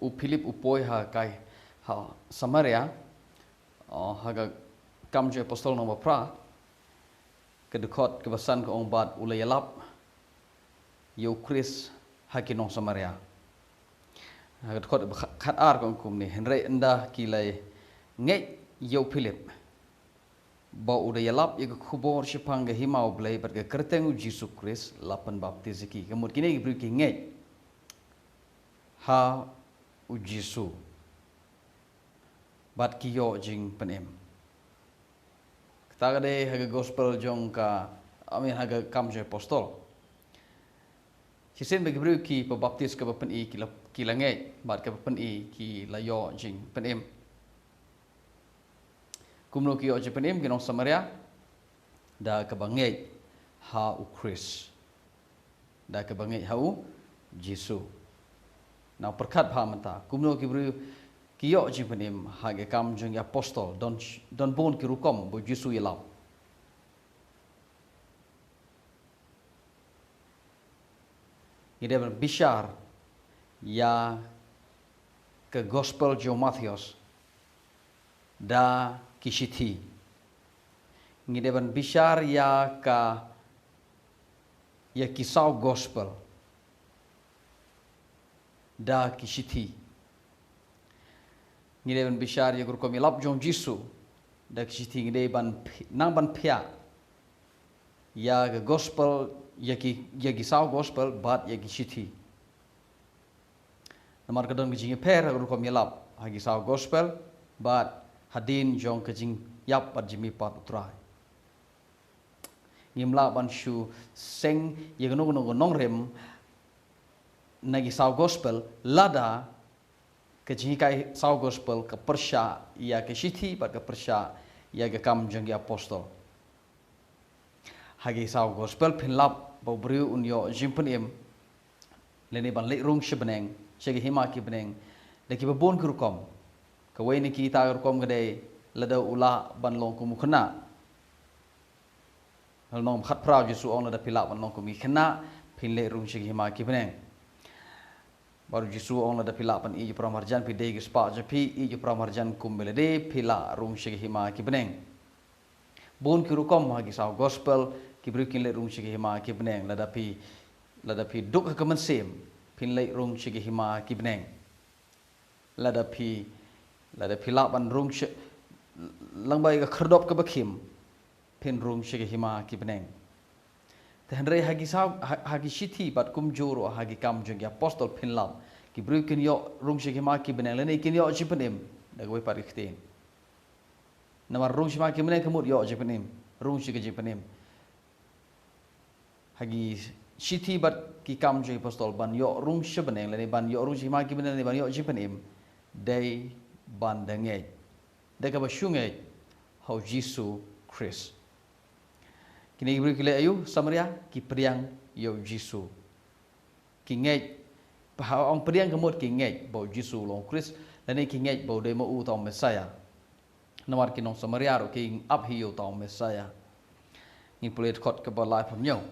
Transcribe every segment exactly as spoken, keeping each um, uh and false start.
U Philip u poi ha kai ha Samaria, ha ka Kam jong Apostol nong ba phra, ka dkhot ka ba san ka ong bad u la ïalap ïa u Khrist ha ki nong Samaria. Ha ka dkhot ba khat ar ka ong kumne, hynrei ynda ki la ngeit ïa u Philip ba u da ïalap ïa ka khubor shaphang ka hima U Blei bad ka kyrteng U Jisu Khrist, la pynbaptis ïa ki. Ka mut kine ki briew ki ngeit ha U Jisu bad ki ïoh jingpynim. Kata ka dei ha ka gospel jong ka, I mean, ha ka Kam jong Apostol. Shisien ba ki briew ki pynbaptis, ka ba pyni ki la, ki la ngeit, bad ka ba pyni ki la ïoh jingpynim. Kumno ki ïoh jingpynim ki nong Samaria? Da ka ba ngeit ha u Khrist, da ka ba ngeit ha u Jisu. Nau pyrkhat bha mynta, kumno ki briew ki ïoh jingpynim ha ka Kam jong ki Apostol, don, don bun ki rukom ba u Jisu u ïalap. Ngi dei ban bishar ïa ka gospel jong u Mathaios da ki shithi. Ngi dei ban bishar ïa ka, ïa ki saw gospel da ki shithi. Ngi dei ban bishar ïa ka rukom ïalap jong u Jisu da ki shithi. Ngi dei ban phi-, nang ban phiah ïa ka gospel, ïa ki, ïa ki saw gospel bad ïa ki shithi. Namar ka don ka jingïapher ha ka rukom ïalap ha ki saw gospel bad hadien jong ka jingïap bad jingmihpat U Trai. Ngim lah ban shu seng ïa kano kano ka nongrim na ki saw gospel lada ka jinghikai saw gospel ka pyrshah ïa ka shithi bad ka pyrshah ïa ka Kam jong ki Apostol. Ha ki saw gospel phin lap ba u briew un ïoh jingpynim lane ban leit rung sha bneng, sha ki hima ki bneng, da ki ba bun ki rukom. Kawei na kita ki rukom ka dei lada u lah ban long kum u khynnah. Lynnong khatphra, u Jisu u ong lada phi lah ban long kum ki khynnah, phin leit rung sha ki hima ki bneng. Bad u Jisu u ong lada phi lah ban ïeit ïa u para marjan phi dei ki spah jong phi, ïeit ïa u para marjan kum ba ïeit lade, phi lah rung sha ki hima ki bneng. Bun ki rukom ha ki saw gospel, ki briew kin leit rung sha ki hima ki bneng, lada phi, lada phi duk ha ka mynsiem, phin leit rung sha ki hima ki bneng. Lada phi, lada phi lah ban rung sha, lyngba ïa ka khyrdop ka ba khim, phin rung sha ki hima ki bneng. Te hynrei ha ki saw, ha, ha ki shithi bad kumjuh ruh ha ki Kam jong ki Apostol phin lap, ki briew kin ïoh rung sha ki hima ki bneng lane kin ïoh jingpynim da kawei pat ka ktien. Namar rung sha ki hima ki bneng ka mut ïoh jingpynim, rung sha ka jingpynim. Ha ki shithi bad ki Kam jong ki Apostol, ban ïoh rung sha bneng lane ban ïoh rung sha ki hima ki bneng lane ban ïoh jingpynim, dei ban da ngeit, da ka ba shu ngeit ha u Jisu Khrist. Kine ki briew ki leh aïu Samaria? Ki pdiang ïa u Jisu. Ki ngeit, ba ha ong pdiang ka mut ki ngeit ba u Jisu u long u Khrist, lane ki ngeit ba u dei ma u uta u Messaïah. Namar ki nong Samaria ruh ki ap hi ïa uta u Messaïah. Ngin pule dkhot ka ba laiphew hynñiew.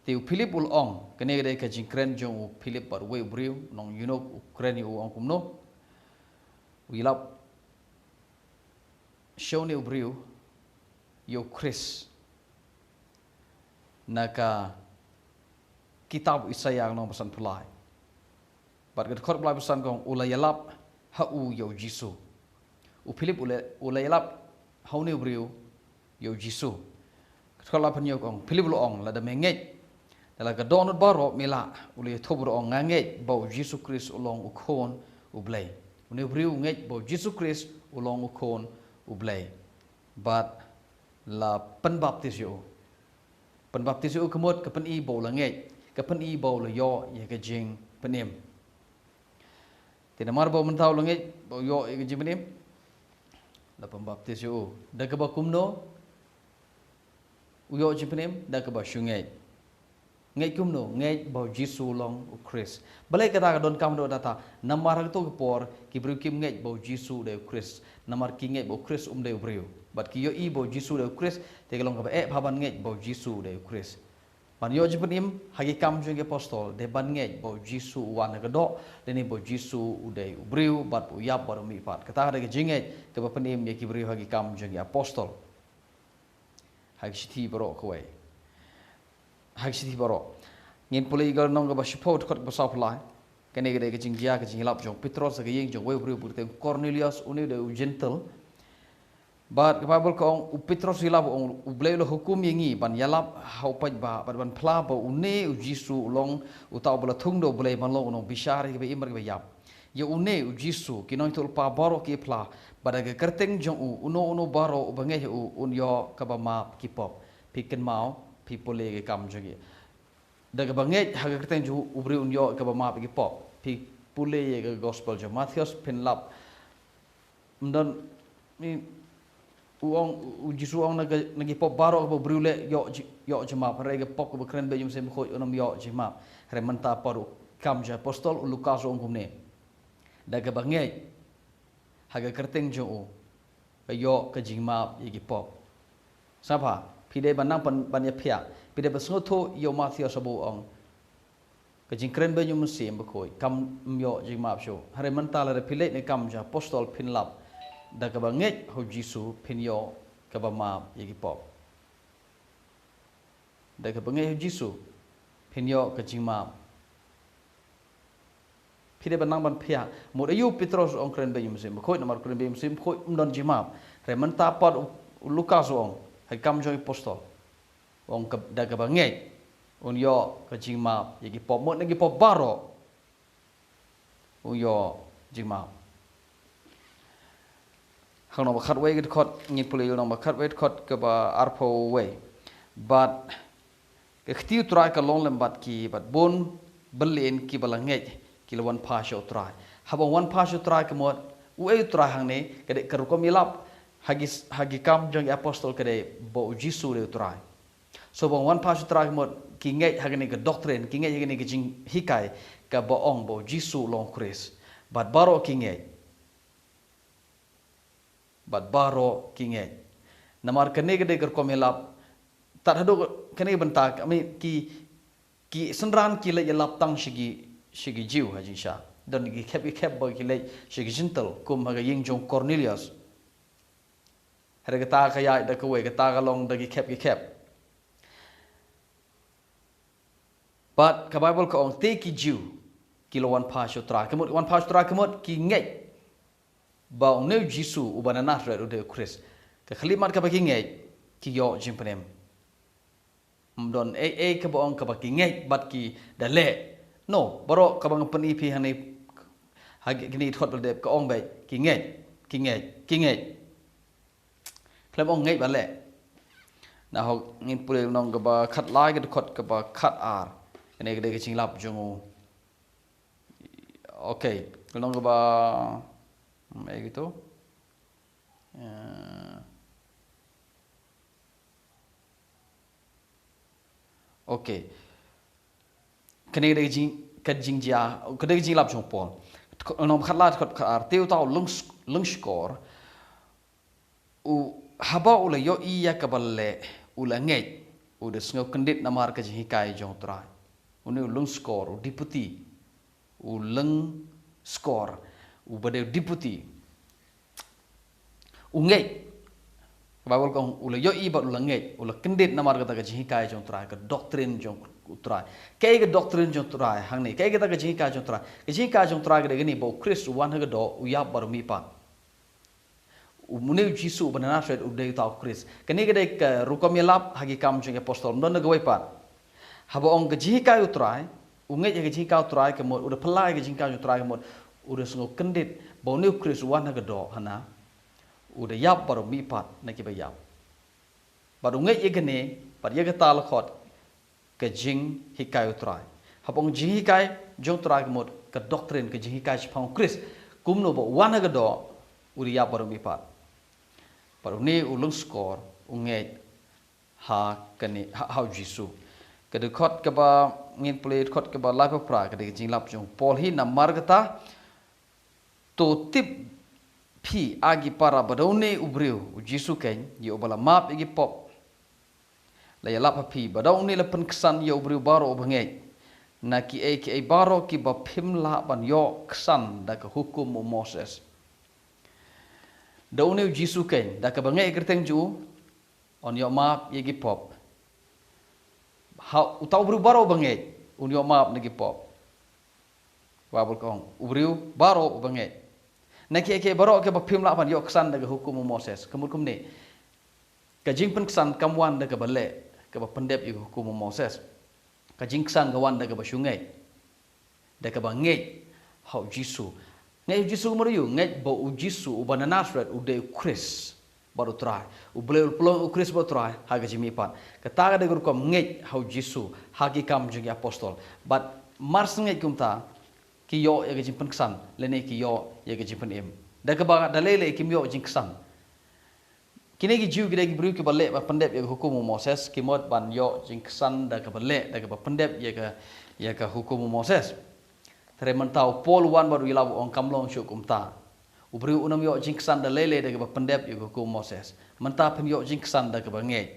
Te u Philip u la ong, kane ka dei ka jingkren jong u Philip bad uwei u briew, nong eunuch, u kren ïa u, u ong kumno? U ïalap sha une u briew ïa u Khrist na ka kitab u Isaïah lynnong ba sanphew lai. Bad ka dkhot ba laiphew san ka ong, u la ïalap ha u ïa u Jisu. U Philip u la, u la ïalap ha une u briew ïa u Jisu. Ka dkhot laiphew hynñiew ka ong, Philip u la ong, lada me ngeit da la ka dohnud baroh me lah. U la ïathuh ruh, u ong, nga ngeit ba u Jisu Khrist u long u Khun u Blei. Une u briew u ngeit ba u Jisu Khrist u long u Khun u Blei. Bad la pynbaptis ïa u. Pynbaptis ïa u ka mut ka pyni ba u la ngeit, ka pyni ba u la ïoh ïa ka jingpynim. Te namar ba mynta u la ngeit ba u ïoh ïa ka jingpynim, la pynbaptis ïa u. Da kaba kumno u ïoh jingpynim? Da kaba shu ngeit. Ngeit kumno? Ngeit ba u Jisu u long u Khrist. Balei kata ka donkam haduh katta? Namar ha kato ka por ki briew kim ngeit ba u Jisu u dei u Khrist, namar ki ngeit ba u Khrist um dei u briew. Bad ki ïohi ba u Jisu u dei u Khrist, te ka long kaba eh bha ban ngeit ba u Jisu u dei u Khrist. Ban ïoh jingpynim ha ki Kam jong ki Apostol, dei ban ngeit ba u Jisu u wan na ka doh, lane ba u Jisu u dei u briew, bad ba u ïap bad u mihpat. Kata ka dei ka jingngeit kaba pynim ïa ki briew ha ki Kam jong ki Apostol. Ha ki shithi baroh kawei. Ha ki shithi baroh. Ngin pule ïa ka lynnong kaba shiphew, dkhot kaba sawphew lai. Kane ka dei ka jingjia, ka jingïalap jong u Petros ha ka ïing jong uwei u briew ba kyrteng Kornelios, une u dei u Jentil. Bad ka Baibl ka ong, u Petros u ïalap u ong, U Blei u la hukum ïa ngi ban ïalap ha u paidbah, bad ban phla ba une u Jisu u long uta uba la thung da U Blei ban long u nongbishar ïa kiba im bad kiba ïap. Ïa une u Jisu ki nongïathuhlypa baroh ki phla, bad da ka kyrteng jong u, uno uno baroh uba ngeit ha u un ïoh kaba map ki pop. Phi kynmaw, phi pule ïa ka Kam jong ki. Da kaba ngeit ha ka kyrteng jong u, u briew un ïoh kaba map ïa ki pop. Phi pule ïa ka Gospel jong u Mathaios, phin lap. Ym don, ni, u ong, u Jisu u ong na ka, na ki pop baroh kaba u briew u leh ïoh ji-, ïoh jingmap. Hynrei ka pop kaba kren beiñ jong u Mynsiem Bakhuid un ym ïoh jingmap. Hynrei mynta pat u Kam jong ki Apostol, u Lukas u ong kumne. Da kaba ngeit ha ka kyrteng jong u, ka ïoh ka jingmap ïa ki pop. Sngap bha, phi dei ban nang ban, ban ïaphiah, phi dei ban sngewthuh ïa u Mathaios haba u ong, ka jingkren beiñ u Mynsiem Bakhuid, kam ïoh jingmap shuh. Hynrei mynta lada phi leit na ki Kam jong ki Apostol phin lap, da kaba ngeit ha u Jisu phin ïoh kaba map ïa ki pop. Da kaba ngeit ha u Jisu phin ïoh ka jingmap. Phi dei ban nang ban phiah. Mut aïu u Petros u ong kren beiñ u Mynsiem Bakhuid, namar kren beiñ u Mynsiem Bakhuid ym don jingmap. Hynrei mynta pat u, u Lukas u ong, ha ki Kam jong ki Apostol, u ong ka, da kaba ngeit un ïoh ka jingmap ïa ki pop, mut na ki pop baroh u ïoh jingmap. Ha ka lynnong ba khatwei ka dkhot, ngin pule ïa ka lynnong ba khatwei dkhot kaba arphew wei. Bad ka kti u Trai ka long lem bad ki, bad bun bymman kiba la ngeit ki la wan phai sha u Trai. Haba wan phai sha u Trai ka mut, uei u Trai hangne, ka dei ka rukom ïalap ha ki, ha ki Kam jong ki Apostol ka dei ba u Jisu u dei u Trai. So ba wan phai sha u Trai ka mut ki ngeit ha kane ka doctrine, ki ngeit ha kane ka jinghikai kaba ong ba u Jisu u long u Khrist. Bad baroh ki ngeit. Bad baroh ki ngeit. Namar kane ka dei ka rukom ïalap. Tad haduh kane ka bynta, I mean, ki, ki synran ki leit ïalap tang sha ki, sha ki Jiw ha jingshisha. Don ki khep, ki khep ba ki leit sha ki Jentil, kum ha ka ïing jong u Kornelios. Hynrei kata ka ïaid da kawei, kata ka long da ki khep, ki khep. Bad ka Baibl ka ong te ki Jiw ki la wan phai sha u Trai. Ka mut wan phai sha u Trai ka mut ki ngeit ba une u Jisu uba na Nasareth u dei u Khrist. Ka khyllipmat kaba ki ngeit, ki ïoh jingpynim. Ym don ei ei kaba ong kaba ki ngeit bad ki da leh. No, baroh kaba nga pyni phi hangne ha kine ki dkhot ba la dep ka ong beit ki ngeit, ki ngeit, ki ngeit. Khlem ong ngeit bad leh. Nangta ngin pule lynnong kaba khatlai ka dkhot kaba khatar. Kane ka dei ka jingïalap jong u. Okay, lynnong kaba, hmm, eh, gitu. Eh, okay. Kane ka dei ka jing, ka jingjia, ka dei ka jingïalap jong u Paul. Lynnong khatlai dkhot khatar, te uta u lyng, lyngskor, u, haba u la ïohi ïa kaba leh, u la ngeit, u da sngew kyndit namar ka jinghikai jong u Trai. Une u lyngskor, u deputy, u lyngskor, uba dei u deputy. U ngeit. Ka Baibl ka ong u la ïohi bad u la ngeit, u la kyndit namar kata ka jinghikai jong u Trai, ka doctrine jong u Trai. Kaei ka doctrine jong u Trai hangne, kaei kata ka jinghikai jong u Trai. Ka jinghikai jong u Trai ka dei kane ba u Khrist u wan ha ka doh, u ïap bad u mihpat. U, une u Jisu uba na Nasareth u dei uta u Khrist. Kane ka dei ka rukom ïalap ha ki Kam jong ki Apostol. Ym don na kawei pat. Haba ong ka jinghikai u Trai, u ngeit ha ka jinghikai u Trai ka mut, u da phylla ïa ka jinghikai jong u Trai ka mut, u da sngew kyndit ba une u Khrist u wan ha ka doh hana, u da ïap bad u mihpat na kiba ïap. Bad u ngeit ïa kane, bad ïa kata la khot ka jinghikai u Trai. Haba ong jinghikai jong u Trai ka mut ka doctrine, ka jinghikai shaphang u Khrist. Kumno ba u wan ha ka doh, u da ïap bad u mihpat. Bad une u lyngskor, u ngeit ha kane, ha, ha u Jisu. Ka dkhot kaba, ngin pule dkhot kaba laiphew phra, ka dei ka jingïalap jong u Paul hi, namar kata, to tip phi ha ki para ba da une u briew, u Jisu keiñ, ïa uba la map ïa ki pop. La ïalap ha phi, ba da une la pynksan ïa u briew baroh uba ngeit na kiei kiei baroh kiba phim lah ban ïoh ksan da ka hukum u Moses. Da une u Jisu keiñ, da kaba ngeit ha ka kyrteng jong u, un ïoh map ïa ki pop. Ha uta u briew baroh uba ngeit, un ïoh map na ki pop. Baibl ka ong, u briew baroh uba ngeit na kiei kiei baroh kiba phim lah ban ïoh ksan da ka hukum u Moses. Ka mut kumne, ka jingpynksan kam wan da kaba leh, kaba pyndep ïa ka hukum u Moses. Ka jingksan ka wan da kaba shu ngeit, da kaba ngeit ha u Jisu. Ngeit ha u Jisu ka mut aïu? Ngeit ba u Jisu uba na Nasareth u dei u Khrist bad u Trai. U Blei u la pynlong ïa u Khrist bad u Trai ha ka jingmihpat. Kata ka dei ka rukom ngeit ha u Jisu ha ki Kam jong ki Apostol. Bad mar shu ngeit kumta, ki ïoh ïa ka jingpynksan lane ki ïoh ïa ka jingpynim. Da kaba da lei lei kim ïoh jingksan. Kine ki Jiw ki dei ki briew kiba leh bad pyndep ïa ka hukum u Moses, ki mut ban ïoh jingksan da kaba leh, da kaba pyndep ïa ka, ïa ka hukum u Moses. Hynrei mynta u Paul u wan bad u ïalap, u ong kam long shuh kumta. U briew um ïoh jingksan da lei lei da kaba pyndep ïa ka hukum u Moses. Mynta phin ïoh jingksan da kaba ngeit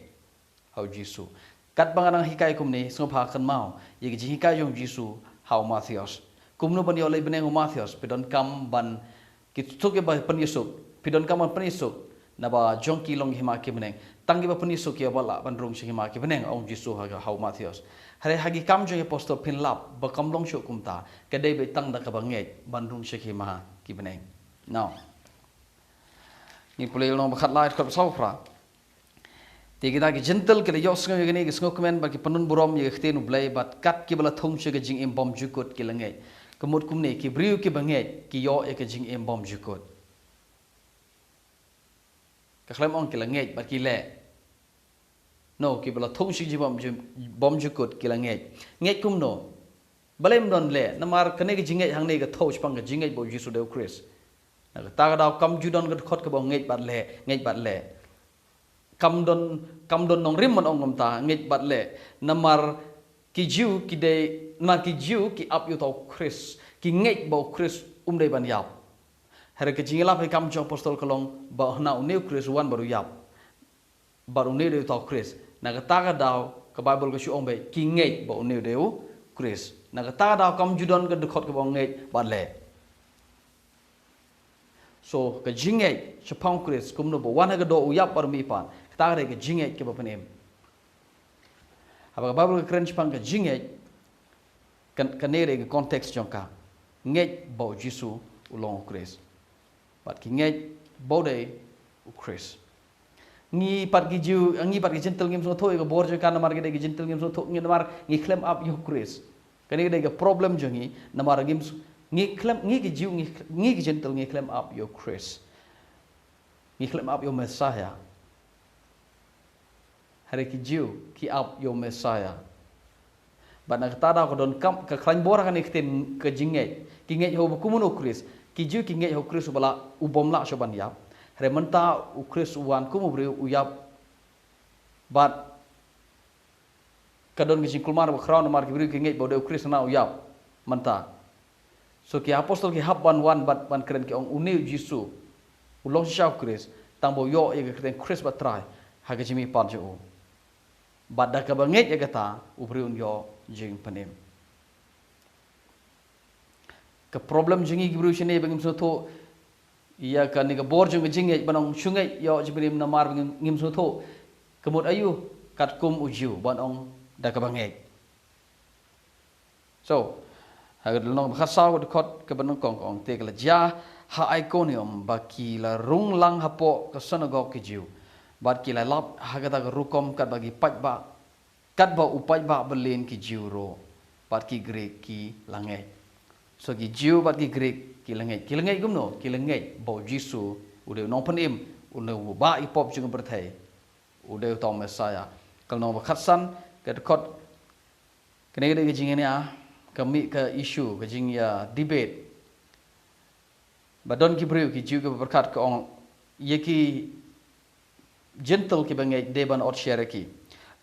ha u Jisu. Katba nga dang hikai kumne, sngewbha kynmaw ïa ka jinghikai jong u Jisu ha u Mathaios. Kumno ban ïoh leit bneng ha u Mathaios? Phi donkam ban, kito kiba pynïasuk, phi donkam ban pynïasuk, naba jong ki long ki hima ki bneng. Tang kiba pynïasuk ki ïoh ba lah ban rung sha ki hima ki bneng, ong u Jisu ha, ha u Mathaios. Hynrei ha ki Kam jong ki Apostol phin lap ba kam long shuh kumta, ka dei beit tang da kaba ngeit ban rung sha ki hima ki bneng. Now, ngi pule lynnong ba khatlai, dkhot ba saw phra. Te kita ki Jentil ki la ïohsngew ïa kane, ki sngewkmen bad ki pyndon burom ïa ka ktien U Blei, bad kat kiba la thung sha ka jingim bymjukut ki la ngeit. Ka mut kumne, ki briew kiba ngeit ki ïoh ïa ka jingim bymjukut. Ka khlem ong ki la ngeit bad ki leh. No, kiba la thung sha ka jingim bymju-, bymjukut ki la ngeit. Ngeit kumno? Balei ym don leh? Namar kane ka jingngeit hangne ka thew shaphang ka jingngeit ba u Jisu u dei u Khrist. Na kata ka daw kam ju don ka dkhot kaba ong ngeit bad leh, ngeit bad leh. Kam don, kam don nongrim ban ong kumta, ngeit bad leh. Namar ki Jiw ki dei, namar ki Jiw ki ap ïa uta u Khrist, ki ngeit ba u Khrist um dei ban ïap. Hynrei ka jingïalap ha ki Kam jong ki Apostol ka long ba hana une u Khrist u wan bad u ïap. Bad une u dei uta u Khrist. Na kata ka daw ka Baibl ka shu ong beit ki ngeit ba une u dei u Khrist. Na kata ka daw kam ju don ka dkhot kaba ong ngeit bad leh. So, ka jingngeit shaphang u Khrist, kumno ba u wan ha ka doh, u ïap bad u mihpat, kata ka dei ka jingngeit kaba pynim. Haba ka Baibl ka kren shaphang ka jingngeit, kan, kane ka dei ka context jong ka. Ngeit ba u Jisu u long u Khrist. Bad ki ngeit ba u dei u Khrist. Ngi pat ki Jiw, ngi pat ki Jentil ngim sngewthuh ïa ka bor jong ka, namar ki dei ki Jentil ngim sngewthuh, ngi, namar ngi khlem ap ïa u Khrist. Kane ka dei ka problem jong ngi, namar ngim s-, ngi khlem, ngi ki Jiw, ngi, ngi ki Jentil ngi khlem ap ïa u Khrist. Ngi khlem ap ïa u Messiah. Hynrei ki Jiw ki ap ïa u Messiah. Bad na kata daw ka donkam, ka khlaiñ bor ha kane ka ktien ka jingngeit. Ki ngeit ha uba kumno? U Khrist. Ki Jiw ki ngeit ha u Khrist uba lah, u bym lah shuh ban ïap. Hynrei mynta u Khrist u wan kum u briew, u ïap. Bad ka don ka jingkulmar ba khraw namar ki briew ki ngeit ba u dei u Khrist, hana u ïap mynta. So ki Apostol ki hap ban wan bad ban kren, ki ong une u Jisu u long shisha u Khrist, tang ba u ïoh ïa ka kyrteng Khrist bad Trai ha ka jingmihpat jong u. Bad da kaba ngeit ïa kata u briew un ïoh jingpynim. Ka problem jong ngi ki briew shane ba ngim sngewthuh ïa kane ka bor jong ka jingngeit, ban ong shu ngeit ïoh jingpynim namar ba ngim, ngim sngewthuh. Ka mut aïu? Katkum u Jiw, ban ong da kaba ngeit. So, ha ka lynnong ba khatsaw, ka dkhot kaba nyngkong ka ong, te ka la jia ha Ikonium ba ki la rung lang hapoh ka synagog ki Jiw, bad ki la lap ha kata ka rukom katba ki paidbah, katba u paidbah ba lin ki Jiw ruh bad ki Grik ki la ngeit. So ki Jiw bad ki Grik ki la ngeit. Ki la ngeit kumno? Ki la ngeit ba u Jisu u dei u nongpynim, u dei uba bah ïa ki pop jong ka pyrthei, u dei uta u Messiah. Ka lynnong ba khatsan, ka dkhot, kane ka dei ka jingïania, ka mih ka issue, ka jingïa debate. Ba don ki briew, ki Jiw kiba pyrkhat, ka ong ïa ki Jentil kiba ngeit dei ban ot sher ïa ki.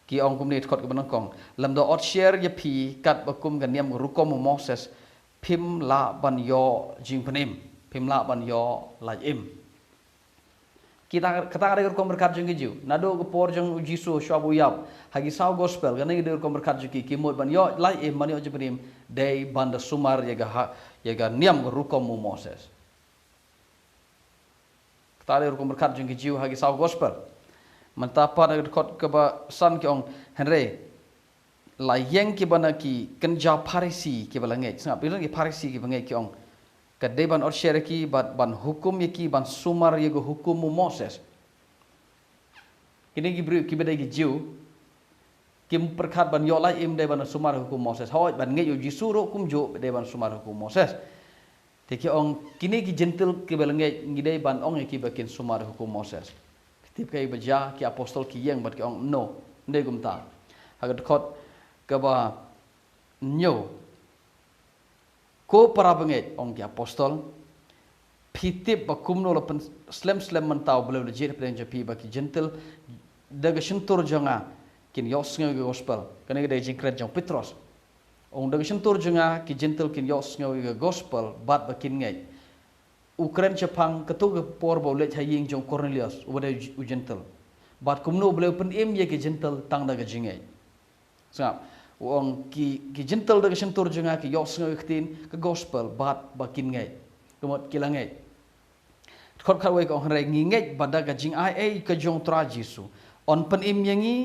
Ki ong kumne, dkhot kaba nyngkong, lymda ot sher ïa phi katba kum ka niam ka rukom u Moses, phim lah ban ïoh jingpynim, phim lah ban ïoh lait im. Kita, kata ka dei ka rukom pyrkhat jong ki Jiw. Naduh ka por jong u Jisu shuwa ba u ïap, ha ki saw gospel, kane ka dei ka rukom pyrkhat jong ki, ki mut ban ïoh lai im, ban ïoh jingpynim, dei ban da sumar ïa ka ha, ïa ka niam ka rukom u Moses. Kata ka dei ka rukom pyrkhat jong ki Jiw ha ki saw gospel. Mynta pat ha ka dkhot kaba san ki ong, hynrei la ïeng kiba na ki kynja Pharisi kiba la ngeit. Sngap, ki don ki Pharisi kiba ngeit, ki ong, ka dei ban ot sher ïa ki, bad ban hukum ïa ki ban sumar ïa ka hukum u Moses. Kine ki briew kiba dei ki Jiw, kim pyrkhat ban ïoh lai im dei ban sumar hukum Moses. Hooid, ban ngeit ïa u Jisu ruh kumjuh dei ban sumar hukum Moses. Te ki ong, kine ki Jentil kiba la ngeit, ngi dei ban ong ïa ki ba kin sumar hukum Moses. Phi tip kaei ba jia? Ki apostol ki ïeng bad ki ong, no, ym dei kumta. Ha ka dkhot kaba hynñiew, ko para bangeit, ong ki apostol, phi tip ba kumno la pynslem slem mynta u Blei u la jied hapdeng jong phi, ba ki Jentil da ka shyntur jong nga kin ïohsngew ïa ka gospel. Kane ka dei ka jingkren jong u Petros. Ong, da ka shyntur jong nga ki Jentil kin ïohsngew ïa ka gospel bad ba kin ngeit. U kren shaphang kato ka por ba u leit ha ïing jong u Kornelios, uba dei u Jentil. Bad kumno u Blei u pynim ïa ki Jentil tang da ka jingngeit. Sngap, u ong, ki, ki Jentil da ka shyntur jong nga ki ïohsngew ïa ka ktien, ka gospel, bad ba kin ngeit. Ka mut ki la ngeit. Dkhot khatwei ka ong, hynrei ngi ngeit ba da ka jingaiei ka jong u Trai Jisu, yn pynim ïa ngi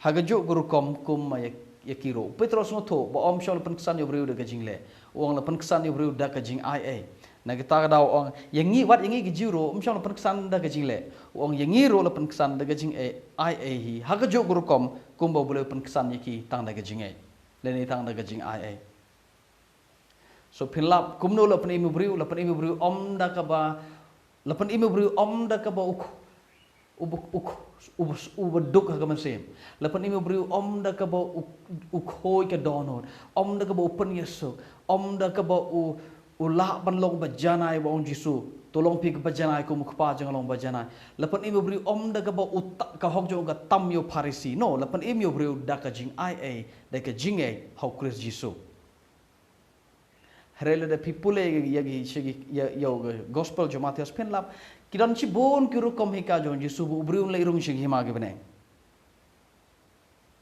ha kajuh ka rukom kum ma ïa, ïa ki ruh. U Petros u sngewthuh ba ym shym la pynksan ïa u briew da ka jingleh. U ong la pynksan ïa u briew da ka jingaiei. Na kata ka daw u ong, ïa ngi, wat ïa ngi ki Jiw ruh, ym shym la pynksan da ka jingleh. U ong, ïa ngi ruh la pynksan da ka jingaiei hi, ha kajuh ka rukom kumba u Blei u pynksan ïa ki tang da ka jingngeit, lane tang da ka jingaiei. So phin lap, kumno la pynim ïa u briew? La pynim ïa u briew ym da kaba, la pynim ïa u briew ym da kaba u kh-, uba, u kh-, uba, uba duk ha ka mynsiem. La pynim ïa u briew ym da kaba u, u khuid ka dohnud, ym da kaba u pynïasuk, ym da kaba u, u lah ban long ba janai, ba ong Jisu, to long phi kaba janai kum u Kpa jong nga long ba janai. La pynim ïa u briew ym da kaba u ta-, ka hok jong u ka tam ïa u Pharisi. No, la pynim ïa u briew da ka jingaiei, da ka jingngeit ha u Khrist Jisu. Hynrei lada phi pule ïa, ïa, ïa, ïa, ïa ka gospel jong u Mathaios phin lap, ki don shibun ki rukom hikai jong u Jisu ba u briew un leit rung sha ki hima ki bneng.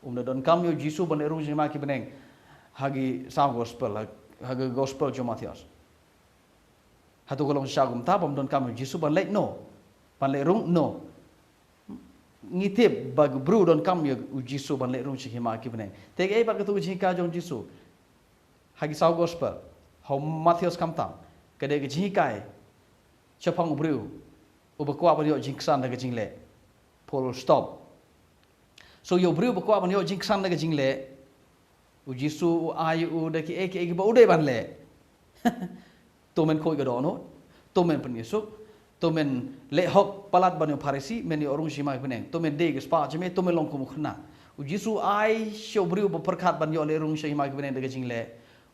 Um da donkam ïa u Jisu ban leit rung sha ki hima ki bneng ha ki saw gospel, ha, ha ka gospel jong u Mathaios. Hato ka long shisha kumta ba ym donkam ïa u Jisu ban leit, no? Ban leit rung, no? Ngi tip ba u briew u donkam ïa u Jisu ban leit rung sha ki hima ki bneng. Te kaei pat kato ka jinghikai jong u Jisu ha ki saw gospel? Ha u Mathaios khamtam, ka dei ka jinghikai shaphang u briew uba kwah ban ïoh jingksan da ka jingleh. Full stop. So ïa u briew uba kwah ban ïoh jingksan da ka jingleh, u Jisu u ai ïa u da kiei kiei kiba u dei ban leh. To men khuid ka dohnud, to men pynïasuk, to men leh hok palat ban ïa u Pharisi, men ïoh rung sha ki hima ki bneng, to men die ka spah jong me, to men long kum u khynnah. U Jisu u ai sha u briew ba pyrkhat ban ïoh leit rung sha ki hima ki bneng da ka jingleh,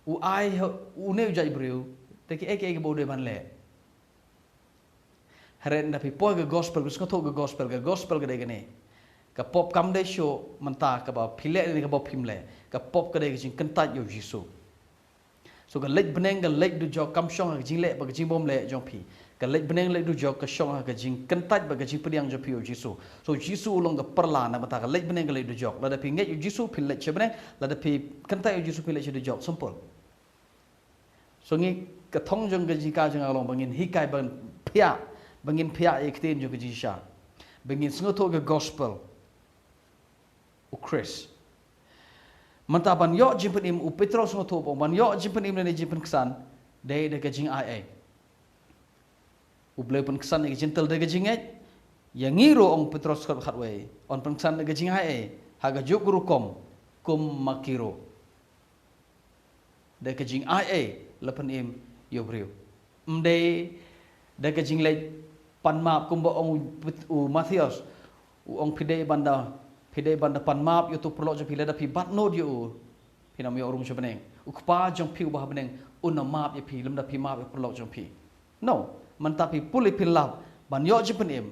u ai ha une u jait briew da kiei kiei kiba u dei ban leh. Hynrei lada phi poi ka gospel, phi sngewthuh ka gospel, ka gospel ka dei kane. Ka pop kam dei shuh mynta kaba phi leh ne kaba phim leh. Ka pop ka dei ka jingkyntait ïa u Jisu. So ka leit bneng, ka leit dujok kam shong ha ka jingleh bad ka jingbymleh jong phi. Ka leit bneng, leit dujok ka shong ha ka jingkyntait bad ka jingpdiang jong phi ïa u Jisu. So u Jisu u long ka pyrla na bynta ka leit bneng, ka leit dujok. Lada phi ngeit ïa u Jisu phin leit sha bneng, lada phi kyntait ïa u Jisu phin leit sha dujok. Simple. So ngi, ka thong jong ka jinghikai jong nga ka long ba ngin hikai ban phiah, ba ngin phiah ïa ka ktien jong ka jingshisha. Ba ngin sngewthuh ka gospel u Khrist. Mynta ban ïoh jingpynim, u Petros u sngewthuh ba ban ïoh jingpynim lane jingpynksan, dei da ka jingaiei. U Blei u pynksan ïa ki Jentil da ka jingngeit. Ïa ngi ruh, ong Petros dkhot khatwei, yn pynksan da ka jingaiei, ha kajuh ka rukom kum ma ki ruh. Da ka jingaiei la pynim ïa u briew. Ym dei da ka jingleit pan map kumba ong u Pet-, u Mathaios. U ong phi dei ban da, phi dei ban da pan map ïa uto u paralok jong phi, lada phi bat nud ïa u, phin ym ïoh rung sha bneng. U Kpa jong phi uba ha bneng un ym map ïa phi lymda phi map ïa u paralok jong phi. No, mynta phi pule phin lap ban ïoh jingpynim,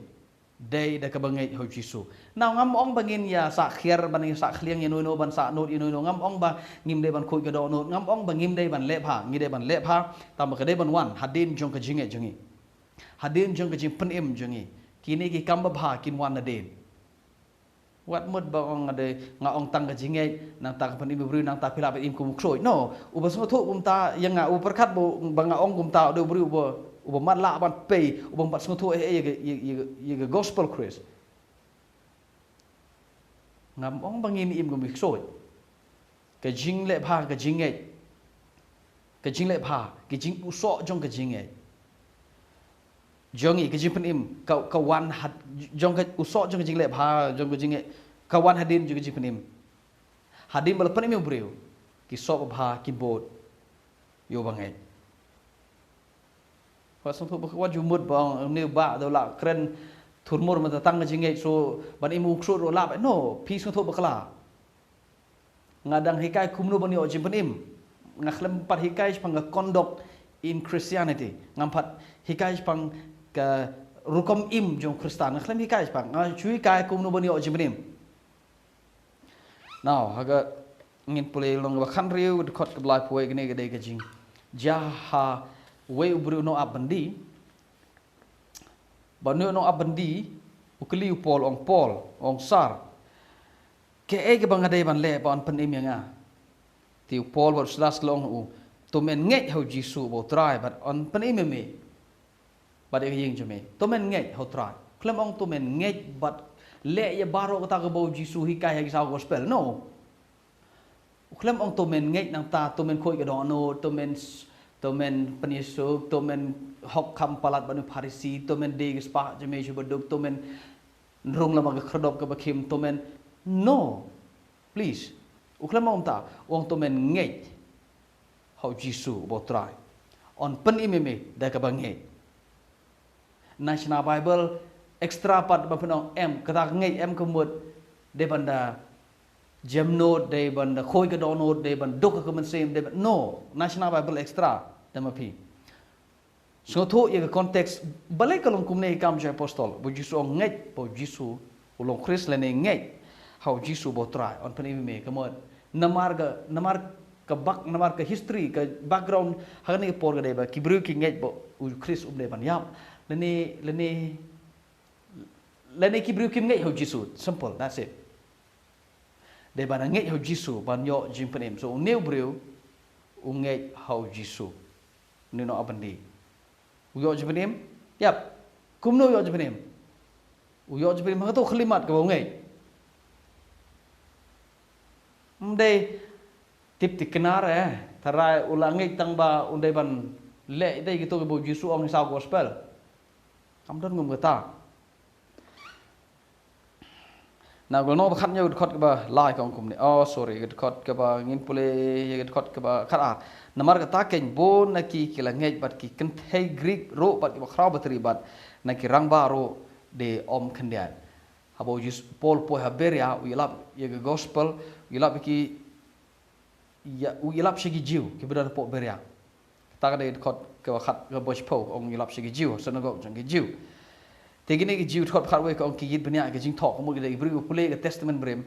dei da kaba ngeit ha u Jisu. Now ngam ong ba ngin ïa sah khiar, ban ïa sah khliang ïa uno uno, ban sah nud ïa uno uno. Ngam ong ba ngim dei ban khuid ka dohnud. Ngam ong ba ngim dei ban leh bha. Ngi dei ban leh bha. Tangba ka dei ban wan hadien jong ka jingngeit jong ngi, hadien jong ka jingpynim jong ngi. Kine ki kam babha kin wan nadien. Wat mut ba ong nga dei, nga ong tang ka jingngeit, nangta ka pynim u briew, nangta phi lah ban im kum u ksuid. No, uba sngewthuh kumta ïa nga, uba pyrkhat ba, ba nga ong kumta, u dei u briew uba, uba matlah ban pei, uba ym pat sngewthuh eh, eh, ïa ka, ïa, ïa, ïa ka gospel Khrist. Ngam ong ba ngin im kum ki ksuid. Ka jingleh bha ka jingngeit. Ka jingleh bha, ka jing u soh jong ka jingngeit. Jong ngi ka jingpynim, ka, ka wan had, jong ka u soh jong ka jingleh bha, jong ka jingngeit, ka wan hadien jong ka jingpynim. Hadien ba la pynim ïa u briew, ki soh babha ki bud ïa uba ngeit. Wat sngewthuh bakla, wat ju mut ba ong une u bah da u la kren thurmur mynta tang ka jingngeit, so ban im u ksuid ruh lah. No, phi sngewthuh bakla. Nga dang hikai kumno ban ïoh jingpynim. Nga khlem pat hikai shaphang ka conduct in Christianity. Ngam pat hikai shaphang ka rukom im jong Khristan. Nga khlem hikai shaphang. Nga shu hikai kumno ban ïoh jingpynim. Now, ha ka, ngin pule lynnong ba khathynriew, dkhot kaba laiphew wei, kane ka dei ka jingjia ha uwei u briew u nongap byndi. Ba une u nongap byndi u kylli u Paul, ong Paul, ong sir, kaei kaba nga dei ban leh ba yn pynim ïa nga? Te u Paul bad u Silas ki la ong ha u, to men ngeit ha u Jisu uba u Trai bad yn pynim ïa me, bad ïa ka ïing jong me. To men ngeit ha u Trai. Khlem ong to men ngeit bad leh ïa baroh kata kaba u Jisu hikai ha ki saw gospel. No. U khlem ong to men ngeit nangta, to men khuid ka dohnud, to men s-, to men pynïasuk, to men hok kham palat bad u Pharisi, to men die ka spah jong me sha baduk, to men rung lem bad ka khyrdop kaba khim, to men. No. Please. U khlem ong kumta, u ong to men ngeit ha u Jisu uba u Trai. Yn pynim ïa me da kaba ngeit. Na shna Bible extra pat ba phin ong em, kata ka ngeit em ka mut dei ban da jem nud, dei ban da khuid ka dohnud, dei ban duk ha ka mynsiem, dei ban, no, na shna Bible extra da ma phi. Sngewthuh ïa ka context, balei ka long kumne ka kam jong apostol, ba u Jisu ong ngeit ba u Jisu u long Khrist lane ngeit ha u Jisu uba u Trai, yn pynim ïa me, ka mut namar ka, namar ka bak, namar ka history, ka background ha kane ka por ka dei ba ki briew ki ngeit ba u Khrist um dei ban ïap. Lane, lane, lane ki briew kim ngeit ha u Jisu. Simple, that's it. Dei ban ngeit ha u Jisu ban ïoh jingpynim. So une u briew u ngeit ha u Jisu. Une u nongap byndi. U ïoh jingpynim? Ïap. Kumno u ïoh jingpynim? U ïoh jingpynim ha kato ka khyllipmat kaba u ngeit. Ym dei tip thikna re, eh. Tharai u la ngeit tang ba un dei ban leh ïa kito kiba u Jisu ong ha ki saw gospel. Kam don kum kata. Na ka lynnong ba khathynñiew, dkhot kaba lai ka ong kumne. Oh, sorry, dkhot kaba, ngin pule ïa dkhot kaba khatar. Namar kata keiñ bun na ki ki la ngeit bad ki kynthei Grik ruh bad kiba khraw batri bad na ki rangbah ruh de ym khyndiat. Haba u Jis-, Paul poi ha Beria, u ïalap ïa ka gospel, u ïalap ïa ki, ïa, u ïalap sha ki Jiw kiba don hapoh Beria. Kata ka dei dkhot kaba khat, kaba shiphew, ong u ïalap sha ki Jiw, synagog jong ki Jiw. Te kine ki Jiw, dkhot khatwei ka ong ki ïit bniah ïa ka jingthoh, ka mut ki dei ki briew kiba pule ka Testament Barim.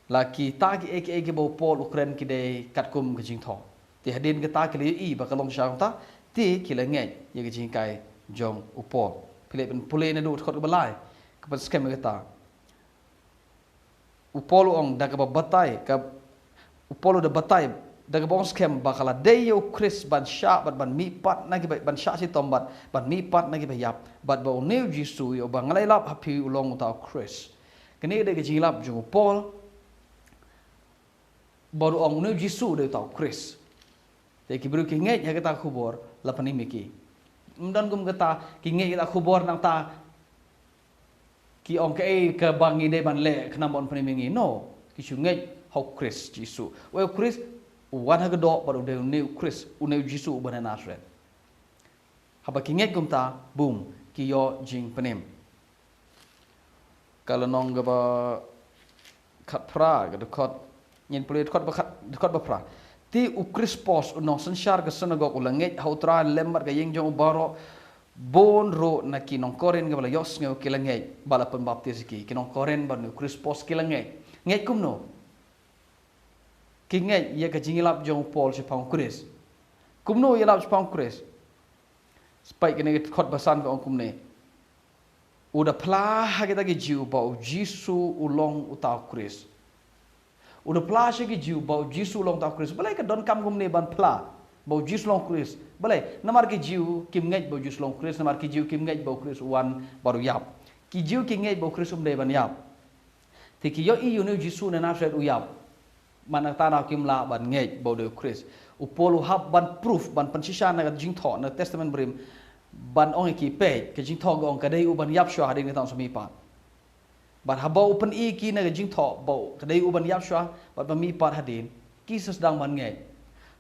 La kita kiei kiei kiba u Paul u kren ki dei katkum ka jingthoh. Te hadien kata ki la ïohi ba ka long shisha kumta, te ki la ngeit ïa ka jinghikai jong u Paul. Phi leit ban pule naduh dkhot kaba lai, ka pynskhem ïa kata. U Paul u ong da kaba batai, ka, u Paul u da batai da kaba ong skhem ba ka la dei ïa u Khrist ban shah bad ban mihpat na kiba, ban shah shitom bad ban mihpat na kiba ïap, bad ba une u Jisu ïa uba nga la ïalap ha phi u long uta u Khrist. Kane ka dei ka jingïalap jong u Paul. Bad u ong une u Jisu u dei uta u Khrist. Te ki briew ki ngeit ha kata ka khubor, la pynim ïa ki. Ym don kum kata, ki ngeit ha kata ka khubor nangta ki ong kaei kaba ngi dei ban leh khnang ba un pynim ïa ngi. No, ki shu ngeit ha u Khrist Jisu. Uei u Khrist? U wan ha ka doh bad u dei une u Khrist, une u Jisu uba na Nasareth. Haba ki ngeit kumta, bum, ki ïoh jingpynim. Ka lynnong kaba khatphra, ka dkhot, ngin pule dkhot ba khat, dkhot ba phra. Te u Krispos, u nongsynshar ka synagog, u la ngeit ha u Trai lem bad ka ïing jong u baroh, bun ruh na ki nong Korinth kiba la ïohsngew ki la ngeit, ba la pynbaptis ïa ki. Ki nong Korinth bad une u Krispos ki la ngeit. Ngeit kumno? Ki ngeit ïa ka jingïalap jong u Paul shaphang u Khrist. Kumno u ïalap shaphang u Khrist? Peit kane ka dkhot ba san ka ong kumne. U da phla ha kita ki Jiw ba u Jisu u long uta u Khrist. U da phla sha ki Jiw ba u Jisu u long uta u Khrist. Balei ka donkam kumne ban phla ba u Jisu u long u Khrist? Balei? Namar ki Jiw kim ngeit ba u Jisu u long u Khrist, namar ki Jiw kim ngeit ba u Khrist u wan bad u ïap. Ki Jiw ki ngeit ba u Khrist um dei ban ïap. Te ki ïohi ïa une u Jisu na Nasareth u ïap. Namar kata kim lah ban ngeit ba u dei u Khrist. U Paul u hap ban proof, ban pynshisha na ka jingthoh, na Testament Barim, ban ong ïa ki, peit, ka jingthoh ka ong ka dei u ban ïap shuwa hadien ka tang sawmihpat. Bad haba u pyni ïa ki na ka jingthoh ba u, ka dei u ban ïap shuwa bad ban mihpat hadien, ki sa sdang ban ngeit.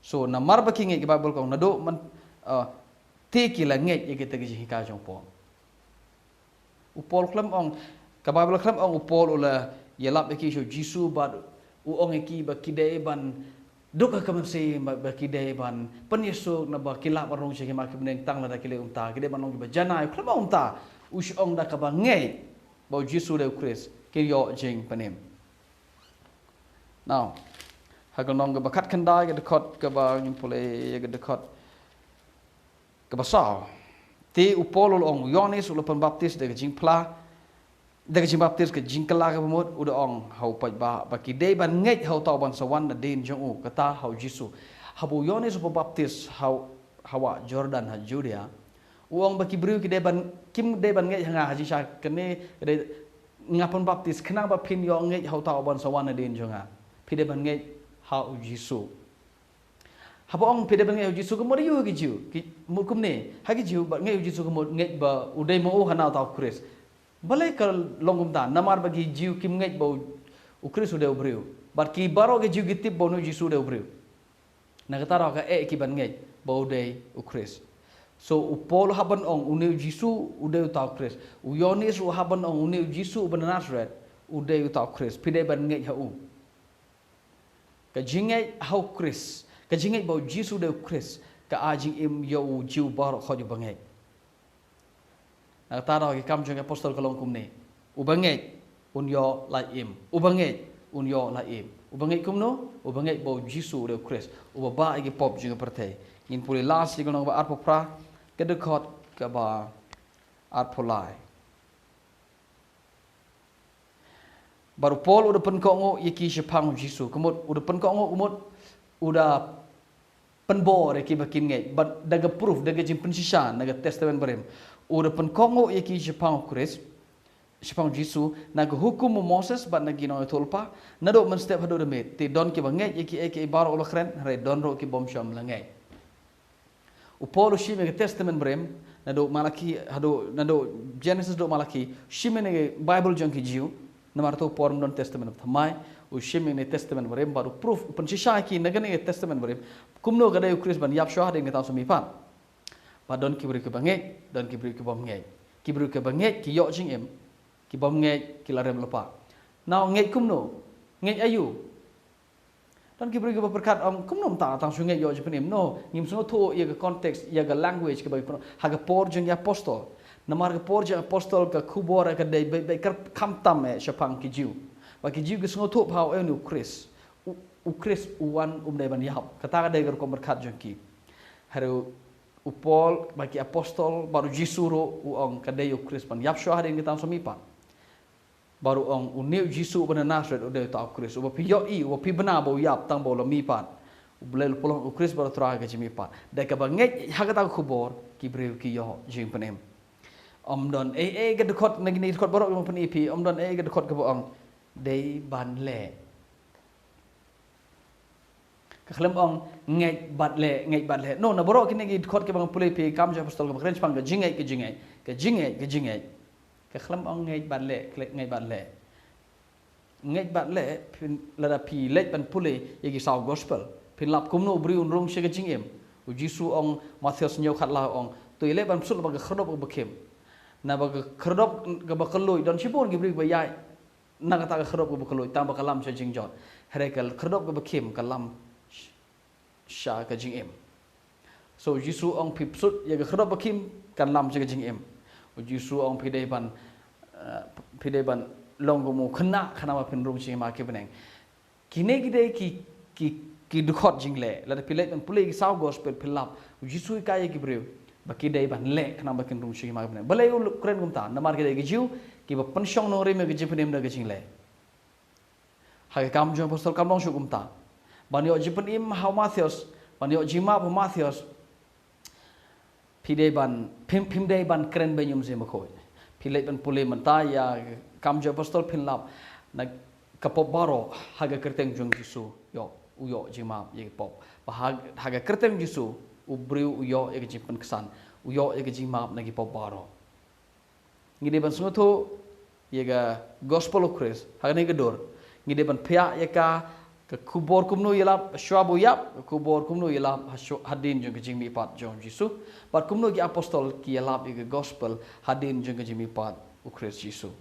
So namar ba ki ngeit, ka Baibl ka ong naduh myn, uh, te ki la ngeit ïa kita ki jinghikai jong u Paul. U Paul khlem ong, ka Baibl khlem ong u Paul u la ïalap ïa ki sha u Jisu bad u ong ïa ki ba ki dei ban duk ha ka mynsiem, ba, ba ki dei ban pynïasuk, naba ki lah ban rung sha ki hima ki bneng tang lada ki leh kumta, ki dei ban long kiba janai. U khlem ong kumta, u shu ong da kaba ngeit ba u Jisu u dei u Khrist, ki ïoh jingpynim. Now, ha ka lynnong kaba khatkhyndai, ka dkhot kaba, ngin pule ïa ka dkhot kaba saw. Te u Paul u la ong, u Ïoannis u la pynbaptis da ka jingphla, da ka jingbaptis ka jingkylla kaba mut, u da ong ha u paidbah ba ki dei ban ngeit ha uta uban sa wan nadien jong u, kata ha u Jisu. Haba u Ïoannis u pynbaptis ha, ha wah Jordan ha Judia, u ong ba ki briew ki dei ban, kim dei ban ngeit ha nga ha jingshisha kane, ka dei nga pynbaptis khnang ba phin ïoh ngeit ha uta uban sa wan nadien jong nga. Phi dei ban ngeit ha u Jisu. Haba ong phi dei ban ngeit ha u Jisu, ka mut aïu ha ki Jiw? Ka mut kumne, ha ki Jiw ba ngeit ha u Jisu ka mut ngeit ba u dei ma u hana uta u Khrist. Balei ka long kumta? Namar ba ki Jiw kim ngeit ba u, u Khrist u dei u briew. Bad ki baroh ki Jiw ki tip ba une u Jisu u dei u briew. Na kata ruh ka eh ki ban ngeit ba u dei u Khrist. So u Paul u hap ban ong une u Jisu u dei uta u Khrist. U Ïoannis u hap ban ong une u Jisu uba na Nasareth u dei uta u Khrist. Phi dei ban ngeit ha u. Ka jingngeit ha u Khrist, ka jingngeit ba u Jisu u dei u Khrist, ka ai jingim ïa u Jiw baroh khoit uba ngeit. Na kata ruh ki Kam jong ki Apostol ka long kumne. Uba ngeit un ïoh lait im. Uba ngeit un ïoh lait im. Uba ngeit kumno? Uba ngeit ba u Jisu u dei u Khrist, uba bah ïa ki pop jong ka pyrthei. Ngin pule last ïa ka lynnong ba arphew phra, ka dkhot kaba arphew lai. Bad u Paul u da pynkohnguh ïa ki shaphang u Jisu. Ka mut u da pynkohnguh, ka mut u da pynbor ïa ki ba kin ngeit. Bad da ka proof, da ka jingpynshisha na ka Testament Barim. U da pynkohnguh ïa ki shaphang u Khrist, shaphang u Jisu, na ka hukum u Moses bad na ki nongïathuhlypa, naduh mynstep haduh da miet. Te don ki ba ngeit ïa kiei kiei baroh u la kren, hynrei don ruh ki bym shym la ngeit. U Paul u shim ïa ka Testament Barim, naduh Malaki, haduh, naduh Genesis haduh Malaki, u shim ïa ka Baibl jong ki Jiw, namar tu por ym don Testament Thymmai, u shim ïa ka Testament Barim, bad u proof, u pynshisha ïa ki na kane ka Testament Barim, kumno ka dei u Khrist ban ïap shuwa hadien ka tang sawmihpat. Bad don ki briew ki ba ngeit, don ki briew ki bym ngeit. Ki briew ki ba ngeit ki ïoh jingim, ki bym ngeit ki la rem lypa. Now ngeit kumno? Ngeit aïu? Don ki briew ki ba pyrkhat, ong, kumno mynta tang shu ngeit ïoh jingpynim? No, ngim sngewthuh ïa ka context, ïa ka language kaba ki pyndonkam ha ka por jong ki apostol. Namar ka por jong ki apostol ka khubor ka dei beit beit khamtam eh shaphang ki Jiw. Bad ki Jiw ki sngewthuh ba haoid u Khrist, u, u Khrist u wan um dei ban ïap. Kata ka dei ka rukom pyrkhat jong ki. Hynrei u Paul bad ki apostol bad u Jisu ruh u ong ka dei u Khrist ban ïap shuwa hadien ka tang sawmihpat. Bad u ong une u Jisu uba na Nasareth u dei uta u Khrist, uba phi ïohi, uba phi bna ba u ïap tang ba u la mihpat. U Blei u la pynlong u Khrist bad u Trai ka jingmihpat. Da kaba ngeit ha kata ka khubor ki briew ki ïoh jingpynim. Ym don ei ei ka dkhot na kine ki dkhot baroh kiba pyni ïa phi, ym don ei ei ka dkhot kaba ong dei ban leh. Ka khlem ong ngeit bad leh, ngeit bad leh. No, na baroh kine ki dkhot kiba nga pule ïa phi, Kam jong ki Apostol kaba kren shaphang ka jingngeit, ka jingngeit, ka jingngeit, ka jingngeit. Ka khlem ong ngeit bad leh, kle-, ngeit bad leh. Ngeit bad leh, phin, lada phi leit ban pule ïa ki saw gospel, phin lap kumno u briew un rung sha ka jingim. U Jisu ong, Mathaios hynñiew khatlai ong, to ïaleh ban bsut lypa ka khyrdop kaba khim. Naba ka khyrdop kaba kylluid, don shibun ki briew kiba ïaid na kata ka khyrdop kaba kylluid, tang ba ka lam sha jingjot. Hynrei ka khyrdop kaba khim ka lam sh-, sha ka jingim. So u Jisu ong phi bsut ïa ka khyrdop ba khim kan lam sha ka jingim. U Jisu ong phi dei ban, eh, phi dei ban long kum u khynnah khnang ba phin rung sha ki hima ki bneng. Kine ki dei ki, ki, ki dkhot jingleh. Lada phi leit ban pule ki saw gospel phin lap u Jisu u hikai ïa ki briew ba ki dei ban leh khnang ba kin rung sha ki hima ki bneng. Balei u kren kumta? Namar ki dei ki Jiw kiba pynshong nongrim ïa ka jingpynim da ka jingleh. Ha ka Kam Jong Apostol kam long shuh kumta. Ban ïoh jingpynim ha u Mathaios, ban ïoh jingmap ha u Mathaios, phi dei ban, phim, phim dei ban kren beiñ umsning bakhuid. Phi leit ban pule mynta ïa Kam Jong Apostol, phin lap na ka pop baroh ha ka kyrteng jong Jisu, ïoh, u ïoh jingmap ïa ka pop. Ba ha, ha ka kyrteng Jisu u briew u ïoh ïa ka jingpynksan, u ïoh ïa ka jingmap na ki pop baroh. Ngi dei ban sngewthuh ïa ka gospel u Khrist ha kane ka dur. Ngi dei ban phiah ïa ka, ka khubor kumno ïalap shuwa ba u ïap, ka khubor kumno ïalap ha shu-, hadien jong ka jingmihpat jong Jisu, bad kumno ki apostol ki ïalap ïa ka gospel hadien jong ka jingmihpat u Khrist Jisu.